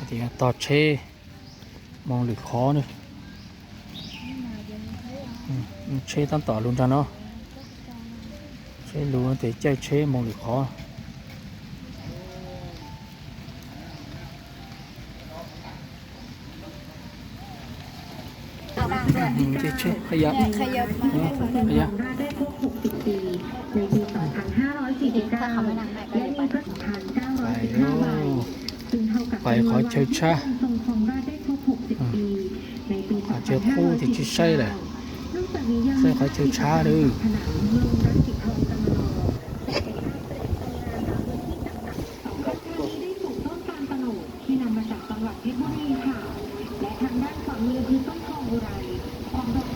Ces tog tsheb mus lwm qhov na. Tsheb tab tom lug nraag no. Tsheb lug tes caij tsheb mus lwm qhov. Pais, pais qhov chaw tshab. Qhov chaw qub tes tsis saib lawm, saib qhov chaw tshab lawm.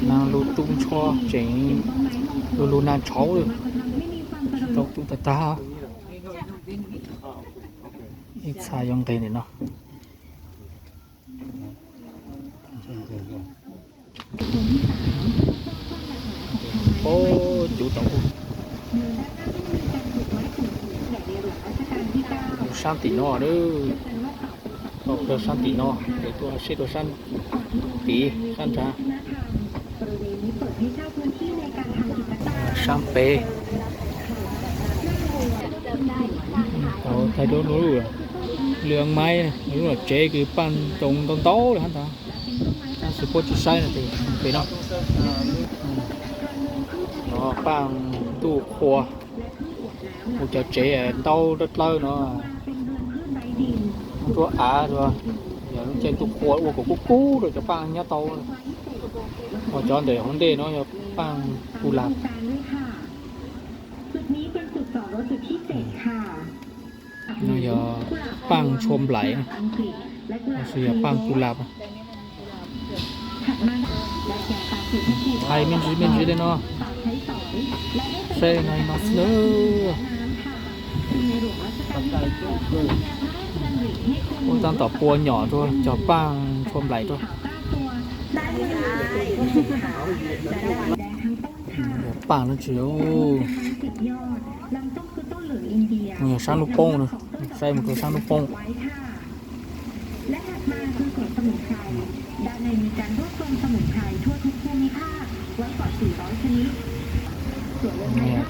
Naag lug tu ntsho tseem lug lug naag tshauv lawm, tsis tau tu tag tag. Ib txha yuav nqes ntawm no. Pab cuv tau sab tim no, tau rau sab tim no, es tuaj seb rau sab tim sab nrad. Sab pem, tau thaij duab lub lwm tsev kws paaj ntoo ntau ntau li hab ntag. Tab sis puab tsis saib no tes pem no. Paaj ntuj qhua, ua cov tsev ntau dlawb dlawb no, nruab av, yog lub caij ntuj qhua ua kom kub kub rau cov paaj nyob tau. Ua cov ntawm hauv ntej no yog paaj ku las. No yog paaj ntshua nplaim, tab sis yog paaj ku las. Thaij me ntsis me ntsis li no, saib no no xwb. Ua tab tom pua nyom rau cov paaj ntshua nplaim rau. Paaj no tsis, yog sab hnub poob na, saib mus rau sab hnub poob.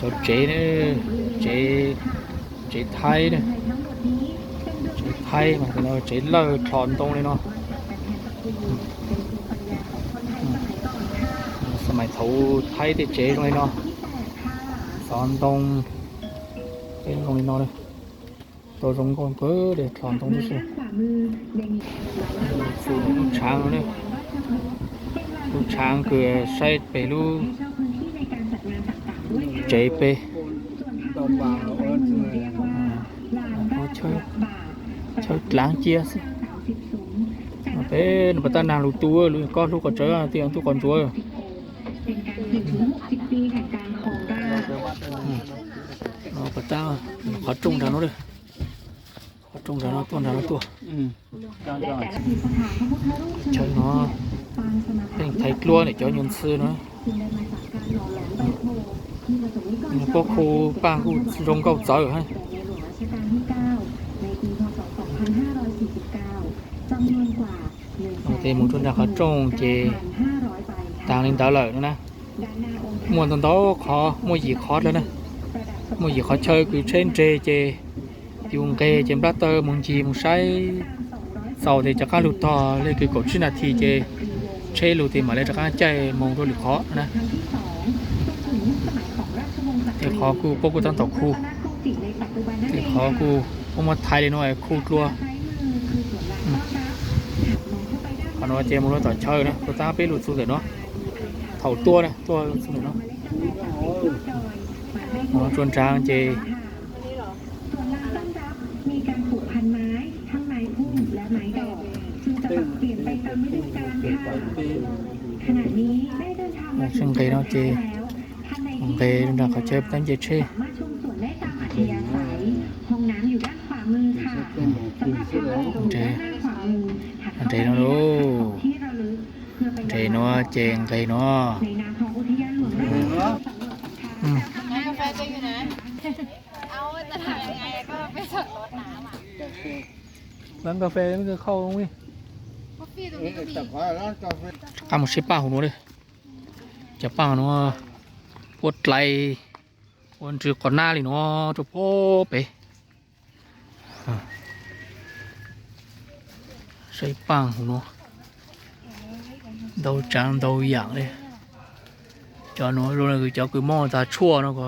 Cov tsev, tsev, tsev thaib, tsev thaib mas tsev lawj dlhos ntoo li no. Xab mais thaum thaib tej tsev zoo li no, xov ntoo, tej zoo li no, tau zoo nkauj kawg li, dlhos ntoo tib si. Lub tshaav, lub tshaav kws saib pem lub tsev pem. Chaw dlaav cia xwb. Peb no pas tab naag lug tu, lug kob hlub qhov tsawv, tej ntuj qhov ntsuav. Pas tab qhov rooj nraag no, qhov rooj nraag no tuaj, nraag no tuaj. Chaw no pheej thaiv dluab ntawm cov nyuag ntxhw no. Pob khu paaj kuj zoo nkauj txawv hab. Tes mus rau nraag qhov rooj ces taag li ntawd lawm no na. Muaj ntau ntau qhov, muaj yim qhov dlawb na. Muaj yim qhov chaw kws tsheb nres ces yus nqes ces nplaj taw mus ncig mus saib txaus tes rov qaab lug tog li kws kaum tsib nas this ces tsheb lug tes mam li rov qaab caij moog rau lwm qhov na. Tej qhov kuj puab kuj tab tom khu, tej qhov kuj puab muab thaiv li no khu dlua. Qhov no ces mus rau tom chaw na, puab tab peb lug txug ntawm no. Thaum tuaj na, tuaj txug ntawm no. Mus rau nraag ces tsheb nqes no ces nqes nraag qhov chaw puab tab nce tsheb. Nres no lauj, nres no ces nqes no. Qab mus saib Paaj hauv no li. Cov Paaj no puab dlai ua ntsws qos nab li no rau puag pem. Saib Paaj hauv no ntau tsaav ntau yaam li. Cov no zoo li cov kws muaj tag tshuaj no ko.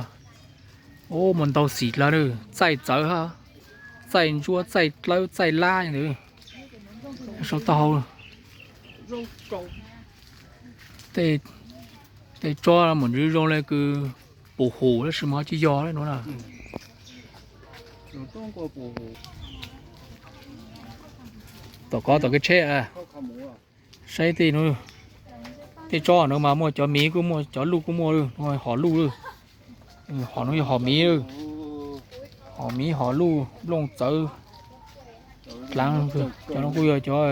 Ub, muaj ntau xim dlawg, txaij txawv hab, txaij ntsuab, txaij dlawb, txaij lab ntawd. Sau taub hau. Tej tsob mus ntsws zoo li kws pum hum tab sis mas tsis yog li no na. Tom kov tom kev tsheb. Saib tej no, tej tsob no mas muaj cov miv kuj muaj, cov luj kuj muaj, hom luj lawm. Hom no yog hom miv, hom miv hom luj, nplooj txawv dlaav. Cov no kuj yog cov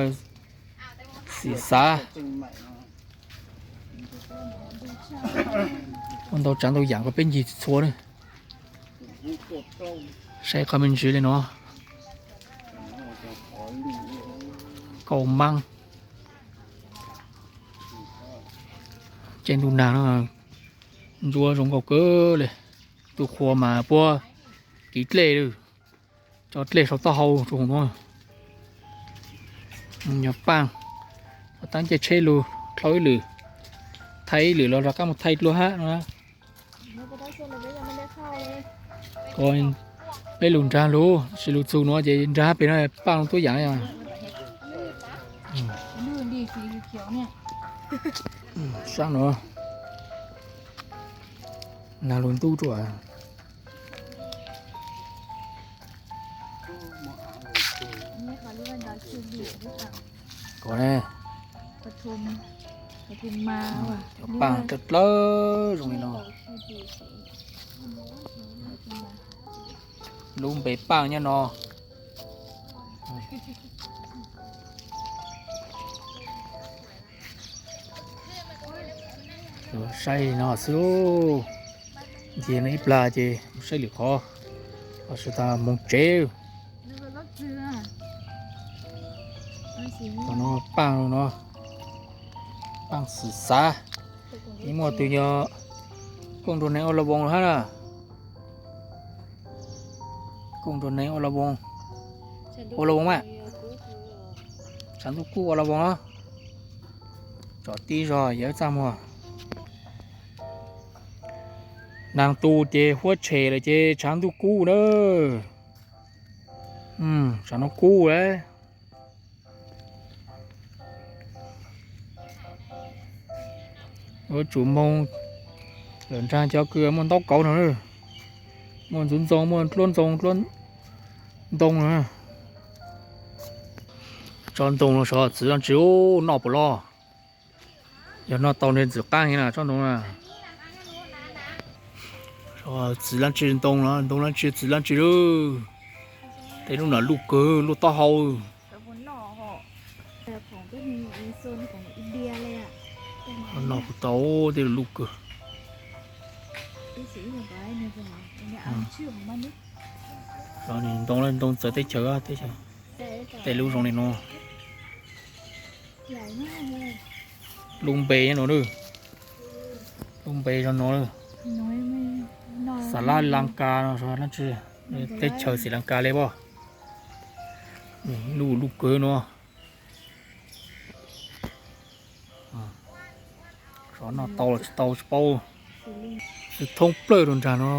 xim xav. Ua ntau tsav ntau yam kom peb ncig txhua na. Saib qhov me ntsis li no. Kaum maab. Caij ntuj nag no ntsuab zoo nkauj kawg li. Tug qhua mas puab kiv dlej lawm, tso dlej sau taub hau rau hauv no. Yog Paaj, taab caij tsheb lug dlhau ib lwm, thaij ib lwm los rov qab mus thaij dlua hab no. Peb lug nrag lug, tab sis lug txug nuav ces nrag pem no Paaj lug tuab yaam. Saab nuav, nag lug ntub rua. Kom ne, cov Paaj dlawb dlawb zoo li no. Lub npe Paaj nyob no. Saib no xwb, ncig no ib plag ces mus saib lwm qhov, ho sawv tas moog tsev. Qhov no Paaj no, Paaj xim xav. Ib muaj tug nyuag kooj nrug neeg ua la voos hab na. Kooj nrug neeg ua la voos, ua la voos mas, tshav ntuj kub ua la voos os. Tsom tib zog yawv txaj muag. Nag tu ces huab tshem lawm ces tshav ntuj kub na. Tshav ntuj kub lawm. Yuav tsum moog lawm nrag cov kws muaj ntaub kauv no, muaj ntxuv ntxoo, muaj dluab ntxoo, dluab ntoo no. Tsob ntoo no sov txiv dlaab tsi noj puas loj? Yog noj tau ntshe ntxim qaab heev na tsob ntoo na. Txiv dlaab tsi ntoo no, ntoo dlaab tsi txiv dlaab tsi lawm. Tej lub no luj kawg, luj taub hau. Noj kuj tau, tej lub luj kawg. Ntoo, ntoo txawv teb chaws, tej lub zoo li no. Lub npe no, lub npe zoo no, Xav Lab Laas Kas no, teb chaws Xis Laas Kas li pob. Luj, luj kawg no. Xyov noj tau los tsis tau tsis paub. Xwb thoob plawg rau nrag no,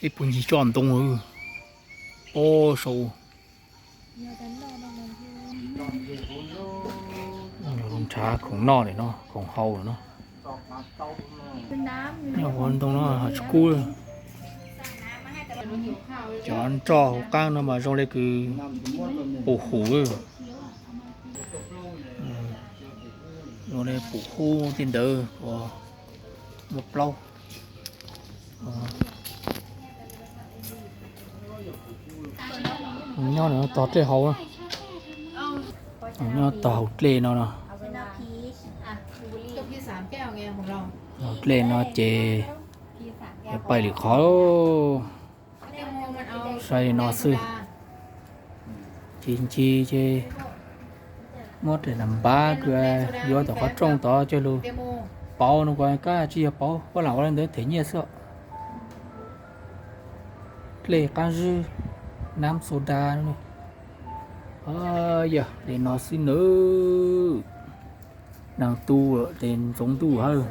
ib puag ncig tsob ntoo pob saud. Nrhav khoom noj no, khoom hau no. Nyob hauv ntoo no tsis kub. Cov nroj hauv qaab no mas zoo li kws pum hum. Zoo li pum hum tej ntawd, muaj plaub. Nyob tog dlej hauv, nyob tog hauv dlej no no. Hauv dlej no ces yuav pais lwm qhov. Saib no xwb. Ces ncig ces muab daim npab kws yuav tom qhov rooj tod coj lug pauv no, koj tsis yog pauv, puab lam ua li ntawd them nyiaj xwb. Dlej qab zib, nab soda, yog li no xwb nawb. Neeg tu ces ntxoov ntuj hawb.